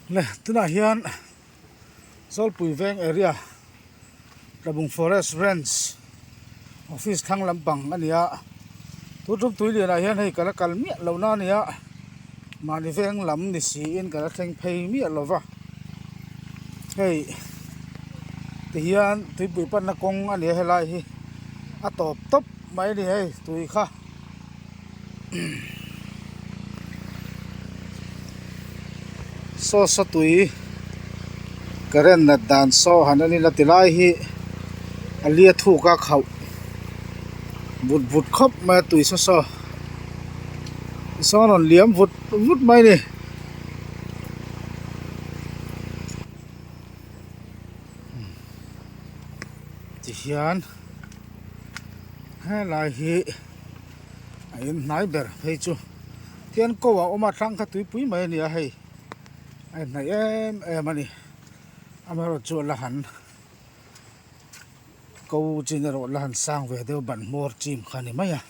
Le tunah hian Zawlpui veng area Tlabung forest ranch office thlang lampang a ni a tun tum tui lianah hian hei ka la kal miah lo na a ni a mahni veng lam ni siin ka la thleng phei miah lo va hei tihian tuipui panna kawng a ni a helai hi a tawp tawp mai a ni hei tui kha. Saw saw tui current nat dan saw han en ila tilai hi a lia thuk a khauh vut vut khawp mai a tui saw saw tisawn a rawn liam vut vut mai a ni. Tihian helai hi a in hnai ber phei chu tian ko a awm a thlang kha tuipui mai a ni a hei a inhnaih em em a ni amaherawhchu chu a la han ko chin erawh la han sang ve deuh ban hmawr chim kha a ni mai a.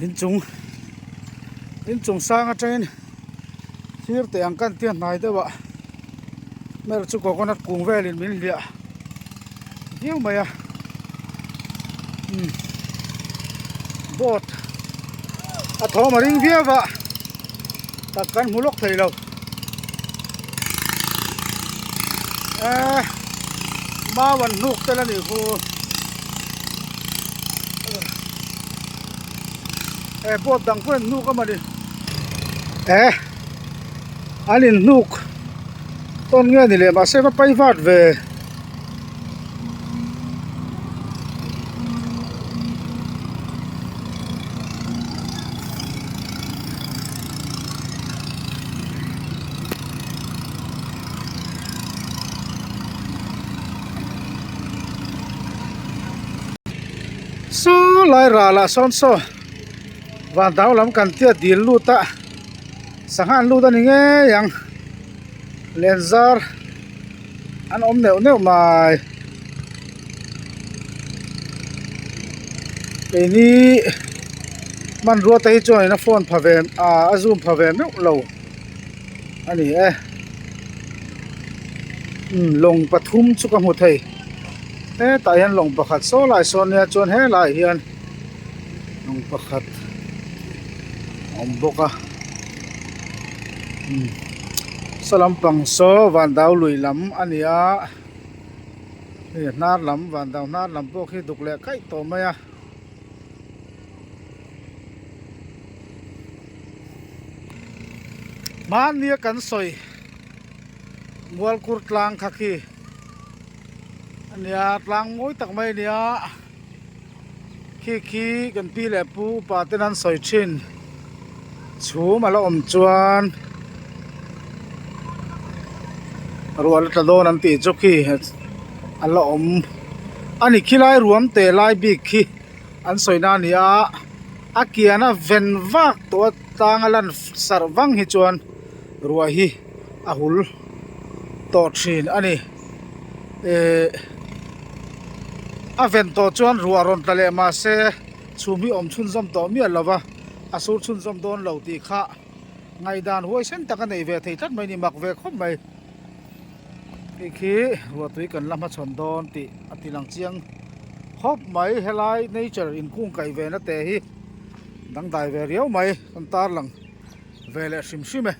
Inchung inchung sang atangin thir teh ang kan tia hnai deuh ah mer chu coconut kung velin min hliah viau mai a umm boat a thawm a ring viau a tak kan hmu lawk thei lo eee mau an hnuk tel a nih khu eh boat dang pawh an hnuk a mawni eh an inhnuk tawn nge ni leh mahse va pai vat ve. Saw lai ralah sawn saw van dang lam kan tia dil lut a sangha an lut a ni ngei ang lenzar an awm neuh neuh mai keini hmanrua te hi chuan a phone pha ve ah a zoom pha ve meuh lo a ni e umm lawng pathum chu ka hmu thei hetah hian lawng pakhat saw lai sawn nia chuan helaiah hian lawng pakhat a awm bawk a umm saw lampang saw van dau lui lam a ni a hei hnar lam van dau hnar lam pawh khi duk leh kaih tawh mai a. Hmannia kan sawi Mualkur tlang kha khi a nia tlang mawi tak mai a nia. Khi khi kan pi leh pu upa ten an sawi thin chhum a la awm chuan ruah la tla dawn an tih chu khi a la awm a ni khilai ruam te lai bik khi an sawi na a ni a a kian a ven vak tawh a tlang a lan sarh vang hi chuan ruah hi a hul tawh thin a ni. Ehh a ven tawh chuan ruah rawn tla leh mahse chhum hi awm chhunzawm tawh miah lo va a sur chhunzawm dawn lo tih kha ngaihdan huaisen tak a nei ve thei tlat mai a ni mak ve khawp mai hei khi ruah tui kan la hmachhawn dawn tih a ti lang chiang khawp mai helai nature inkung kaih ve na te hi dangdai ve riau mai kan tarlang ve leh hrim hrim e.